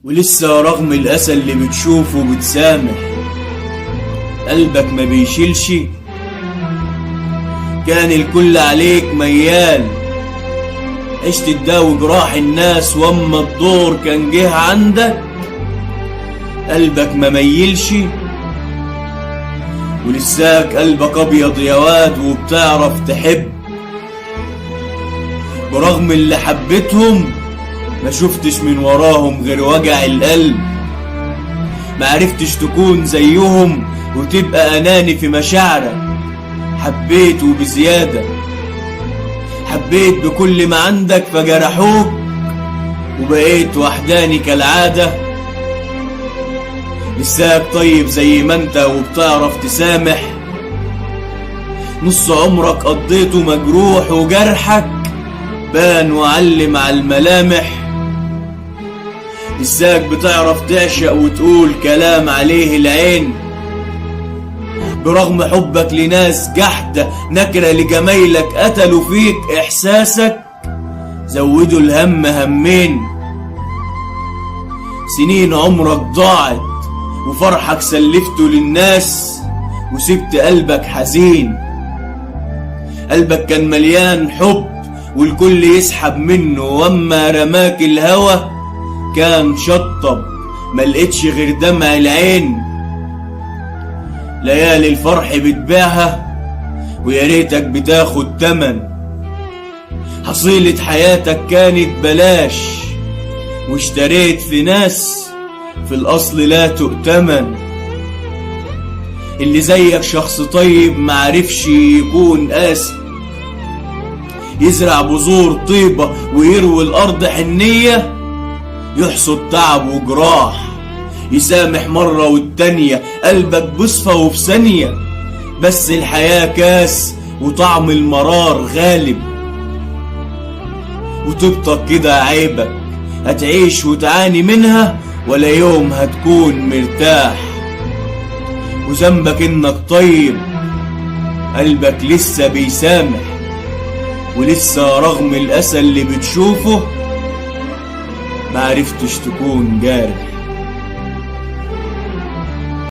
ولسه رغم الأسى اللي بتشوفه بتسامح، قلبك ما بيشيلش. كان الكل عليك ميال، عشت تداوي جراح الناس، واما الدور كان جه عندك قلبك ما ميلش. ولساك قلبك ابيض يا واد وبتعرف تحب، برغم اللي حبيتهم ما شفتش من وراهم غير وجع القلب. ما عرفتش تكون زيهم وتبقى اناني في مشاعرك، حبيت وبزيادة، حبيت بكل ما عندك فجرحوك وبقيت وحداني كالعادة. لساك طيب زي ما انت وبتعرف تسامح، نص عمرك قضيته مجروح وجرحك بان وعلم على الملامح. لساك بتعرف تعشق وتقول كلام عليه العين، برغم حبك لناس جحدة نكرة لجمايلك قتلوا فيك إحساسك، زودوا الهم همين. سنين عمرك ضاعت وفرحك سلفته للناس وسبت قلبك حزين. قلبك كان مليان حب والكل يسحب منه، واما رماك الهوى كان شطب ملقتش غير دمع العين. ليالي الفرح بتبيعها ويا ريتك بتاخد تمن، حصيلة حياتك كانت بلاش واشتريت في ناس في الأصل لا تؤتمن. اللي زيك شخص طيب معرفش يكون قاسي، يزرع بذور طيبة ويروي الأرض حنية، يحصد تعب وجراح، يسامح مرة والتانية، قلبك بصفة وفي ثانية، بس الحياة كاس وطعم المرار غالب. وطيبتك كده عيبك، هتعيش وتعاني منها ولا يوم هتكون مرتاح. وذنبك انك طيب، قلبك لسه بيسامح، ولسه رغم الأسى اللي بتشوفه معرفتش تكون جارح.